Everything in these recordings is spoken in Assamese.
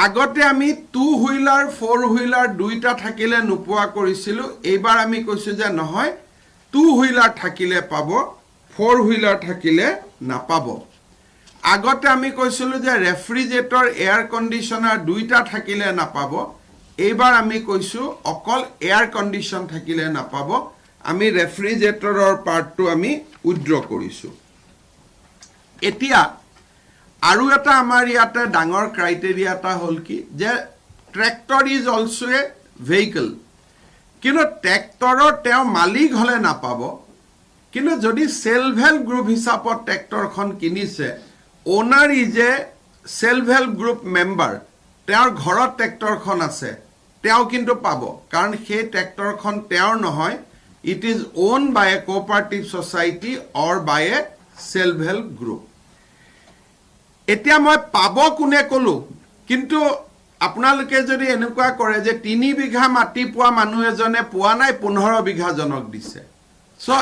আগতে আমি টু হুইলাৰ, ফ'ৰ হুইলাৰ দুইটা থাকিলে নোপোৱা কৰিছিলোঁ। এইবাৰ আমি কৈছোঁ যে নহয়, টু হুইলাৰ থাকিলে পাব, ফ'ৰ হুইলাৰ থাকিলে নাপাব। আগতে আমি কৈছিলোঁ যে ৰেফ্ৰিজৰেটৰ, এয়াৰ কণ্ডিশ্যনাৰ দুইটা থাকিলে নাপাব। এইবাৰ আমি কৈছোঁ অকল এয়াৰ কণ্ডিশ্যন থাকিলে নাপাব। আমি ৰেফ্ৰিজৰেটৰৰ পাৰ্টটো আমি উইড্ৰ কৰিছোঁ। এতিয়া আৰু এটা আমাৰ ইয়াতে ডাঙৰ ক্ৰাইটেৰিয়া এটা হ'ল কি যে tractor is also a vehicle। কিন্তু ট্ৰেক্টৰৰ তেওঁ মালিক হ'লে নাপাব। কিন্তু যদি চেল্ফ হেল্প গ্ৰুপ হিচাপত ট্ৰেক্টৰখন কিনিছে, owner is a self help group member, তেওঁৰ ঘৰত ট্ৰেক্টৰখন আছে, তেওঁ কিন্তু পাব, কাৰণ সেই ট্ৰেক্টৰখন তেওঁৰ নহয়, it is own by a cooperative society or by a self help group। এতিয়া মই পাব কোনে ক'লো, কিন্তু আপোনালোকে যদি এনেকুৱা কৰে যে 3 বিঘা মাটি পোৱা মানুহ এজনে পোৱা নাই, 15 বিঘাজনক দিছে, so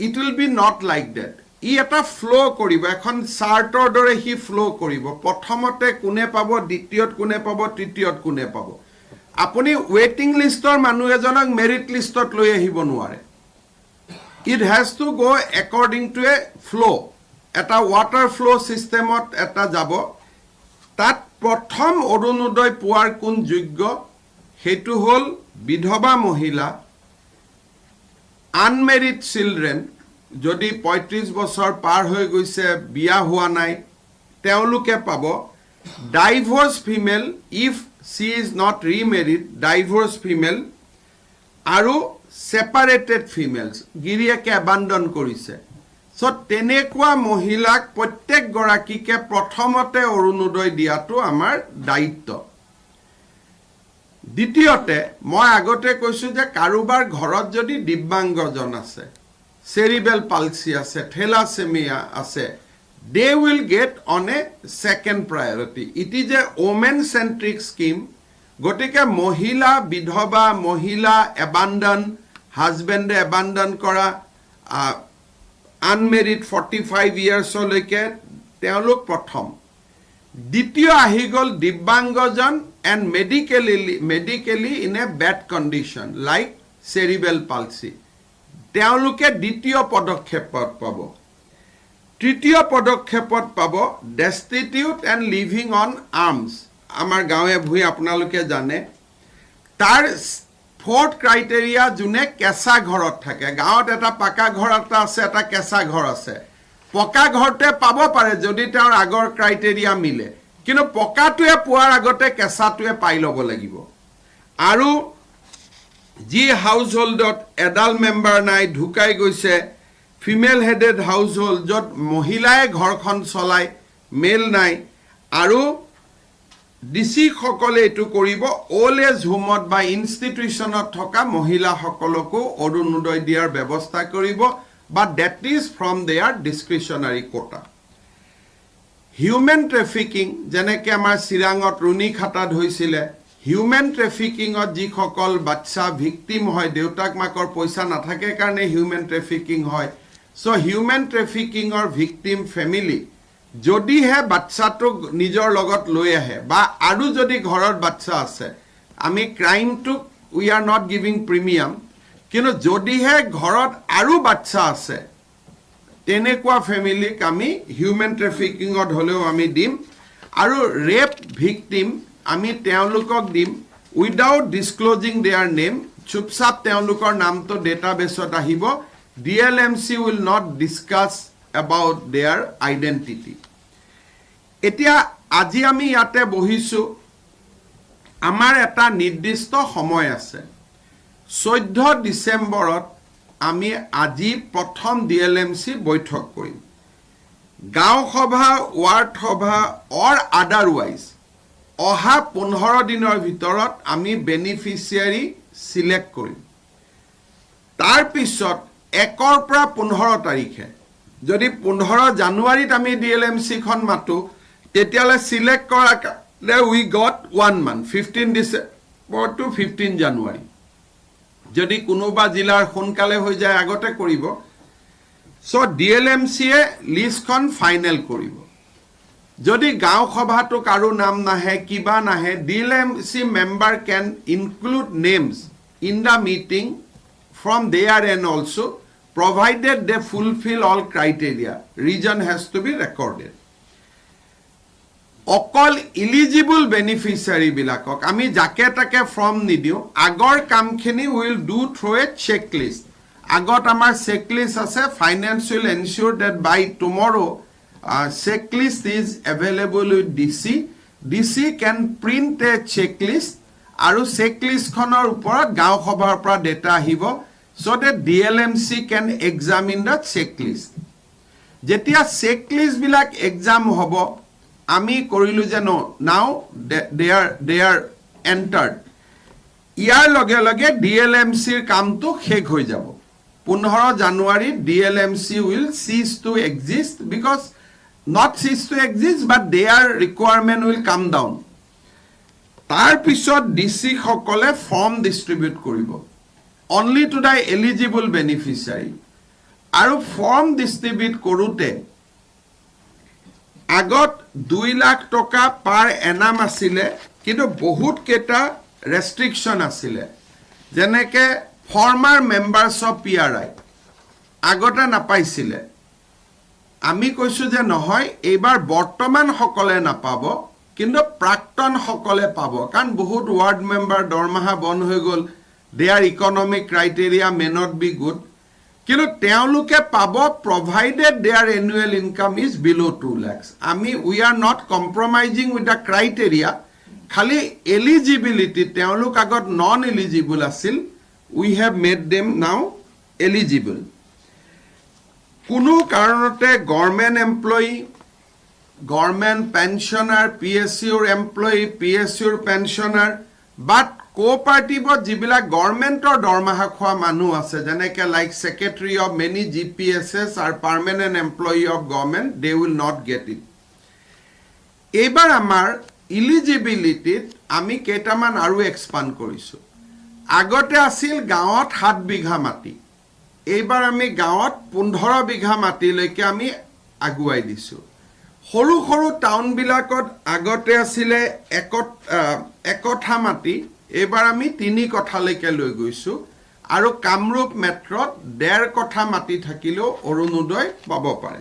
it will be not like that। ই এটা ফ্ল' কৰিব, এখন চাৰ্টৰ দৰে সি ফ্ল' কৰিব। প্ৰথমতে কোনে পাব, দ্বিতীয়ত কোনে পাব, তৃতীয়ত কোনে পাব। আপুনি ৱেইটিং লিষ্টৰ মানুহ এজনক মেৰিট লিষ্টত লৈ আহিব নোৱাৰে। It has to go according to a flow। এটা ৱাটাৰ ফ্ল' ছিষ্টেমত এটা যাব। তাত প্ৰথম অৰুণোদয় পোৱাৰ কোন যোগ্য, সেইটো হ'ল বিধৱা মহিলা, আনমেৰিড চিলড্ৰেন, যদি 35 বছৰ পাৰ হৈ গৈছে, বিয়া হোৱা নাই, তেওঁলোকে পাব। Divorce female, if she is not remarried, divorce female আৰু ছেপাৰেটেড ফিমেলছ, গিৰিয়েকে এবাণ্ডন কৰিছে। চ' তেনেকুৱা মহিলাক প্ৰত্যেকগৰাকীকে প্ৰথমতে অৰুণোদয় দিয়াটো আমাৰ দায়িত্ব। দ্বিতীয়তে, মই আগতে কৈছোঁ যে কাৰোবাৰ ঘৰত যদি দিব্যাংগজন আছে, চেৰিবেল পালচি আছে, থেলাছেমিয়া আছে, they will get on a second priority। It is a women centric scheme। গতিকে মহিলা, বিধৱা মহিলা, এবাণ্ডন, হাজবেণ্ডে এবাণ্ডন কৰা, আনমেৰিড 45 ইয়াৰ্ছলৈকে তেওঁলোক প্ৰথম। দ্বিতীয় আহি গ'ল দিব্যাংগজন and medically in a bad condition like cerebral palsy, তেওঁলোকে দ্বিতীয় পদক্ষেপত পাব। তৃতীয় পদক্ষেপত পাব destitute and living on alms, আমাৰ গাঁৱে ভূঞে আপোনালোকে জানে। তাৰ ফ'ৰ্থ ক্ৰাইটেৰিয়া, যোনে কেঁচা ঘৰত থাকে। গাঁৱত এটা পাকা ঘৰ এটা আছে, এটা কেঁচা ঘৰ আছে। পকা ঘৰটোৱে পাব পাৰে যদি তেওঁৰ আগৰ ক্ৰাইটেৰিয়া মিলে, কিন্তু পকাটোৱে পোৱাৰ আগতে কেঁচাটোৱে পাই ল'ব লাগিব। আৰু যি হাউচ হোল্ডত এডাল্ট মেম্বাৰ নাই, ঢুকাই গৈছে, ফিমেল হেডেড হাউচ হোল্ড, য'ত মহিলাই ঘৰখন চলায়, মেল নাই। আৰু ডিচিসকলে এইটো কৰিব, অ'ল্ড এজ হোমত বা ইনষ্টিটিউশ্যনত থকা মহিলাসকলকো অৰুণোদয় দিয়াৰ ব্যৱস্থা কৰিব বা that is from their discretionary quota। Human trafficking, যেনেকৈ আমাৰ চিৰাঙত ৰুণীখাতাত হৈছিলে, হিউমেন ট্ৰেফিকিঙত যিসকল বাচ্চা ভিক্টিম হয়, দেউতাক মাকৰ পইচা নাথাকে কাৰণে হিউমেন ট্ৰেফিকিং হয়। চ' হিউমেন ট্ৰেফিকিঙৰ ভিক্টিম ফেমিলি যদিহে বাচ্চাটোক নিজৰ লগত লৈ আহে বা আৰু যদি ঘৰত বাচ্চা আছে, আমি ক্ৰাইমটোক we are not giving premium, কিন্তু যদিহে ঘৰত আৰু বাচ্চা আছে, তেনেকুৱা ফেমিলিক আমি হিউমেন ট্ৰেফিকিঙত হ'লেও আমি দিম। আৰু ৰেপ ভিক্টিম আমি তেওঁলোকক দিম উইদাউট ডিছক্লজিং there name. চুপচাপ তেওঁলোকৰ নামটো ডেটাবেছত আহিব। DLMC will not discuss about their identity। এতিয়া আজি আমি ইয়াতে বহিছোঁ, আমাৰ এটা নিৰ্দিষ্ট সময় আছে। 14 ডিচেম্বৰত আমি আজি প্ৰথম ডিএলএমচি বৈঠক কৰিম। গাঁও সভা, ৱাৰ্ড সভা অৰ আদাৰৱাইজ অহা 15 দিনৰ ভিতৰত আমি বেনিফিচিয়াৰী চিলেক্ট কৰিম। তাৰপিছত 1ৰ পৰা 15 তাৰিখে, যদি 15 জানুৱাৰীত আমি ডিএলএমচিখন মাতোঁ, তেতিয়াহ'লে চিলেক্ট কৰাৰ কাৰণে we got one month, 15 December to 15 January। যদি কোনোবা জিলাৰ সোনকালে হৈ যায়, আগতে কৰিব। চ' ডিএলএমচিয়ে লিষ্টখন ফাইনেল কৰিব। যদি গাঁও সভাটো কাৰো নাম নাহে, কিবা নাহে, DLMC member can include names in the meeting from their end also, provided they fulfill all criteria. Reason has to be recorded. অকল ইলিজিবল বেনিফিচিয়াৰীবিলাকক আমি যাকে তাকে ফৰ্ম নিদিওঁ। আগৰ কামখিনি will do through a check list. আগত আমাৰ চেক লিষ্ট আছে। Finance will ensure that by tomorrow check list is available with DC. DC can print a check list আৰু চেক লিষ্টখনৰ ওপৰত গাঁও সভাৰ পৰা ডেটা আহিব, so that DLMC can examine the check list. যেতিয়া চেক লিষ্টবিলাক এক্সাম হ'ব, আমি কৰিলোঁ যে no, now they are entered. ইয়াৰ লগে লগে ডিএলএমচিৰ কামটো শেষ হৈ যাব। 15 জানুৱাৰীত DLMC will cease to exist, because not cease to exist, but their requirement will come down. তাৰপিছত ডি চিসকলে ফৰ্ম ডিষ্ট্ৰিবিউট কৰিব only to the eligible beneficiary. আৰু ফৰ্ম ডিষ্ট্ৰিবিউট কৰোঁতে আগত 2 লাখ টকা পাৰ এনাম আছিলে, কিন্তু বহুত কেইটা ৰেষ্ট্ৰিকশ্যন আছিলে, যেনেকে ফৰ্মাৰ মেম্বাৰ্ছ অফ পিআৰআই আগতে নাপাইছিলে। আমি কৈছোঁ যে নহয়, এইবাৰ বৰ্তমানসকলে নাপাব, কিন্তু প্ৰাক্তনসকলে পাব। কাৰণ বহুত ৱাৰ্ড মেম্বাৰ দৰমহা বন্ধ হৈ গ'ল, their economic criteria may not be good, কিন্তু তেওঁলোকে পাব provided their annual income is below 2 lakhs. আমি we are not compromising with the criteria. খালি এলিজিবিলিটি, তেওঁলোক আগত নন এলিজিবল আছিল, we have made them now eligible. কোনো কাৰণতে government employee, government pensioner, পিএছইউৰ employee, পিএছইউৰ pensioner, বাট কোঅপাৰেটিভত যিবিলাক গভৰ্ণমেণ্টৰ দৰমহা খোৱা মানুহ আছে, যেনেকে like secretary of many GPSS are permanent employee of government, they will not get it. এইবাৰ আমাৰ ইলিজিবিলিটিত আমি কেইটামান আৰু এক্সপাণ্ড কৰিছোঁ। আগতে আছিল গাঁৱত 7 বিঘা মাটি, এইবাৰ আমি গাঁৱত 15 বিঘা মাটিলৈকে আমি আগুৱাই দিছোঁ। সৰু সৰু টাউনবিলাকত আগতে আছিলে একঠা মাটি, এইবাৰ আমি 3 কঠালৈকে লৈ গৈছোঁ। আৰু কামৰূপ মেট্ৰত 1.5 কঠা মাটি থাকিলেও অৰুণোদয় পাব পাৰে।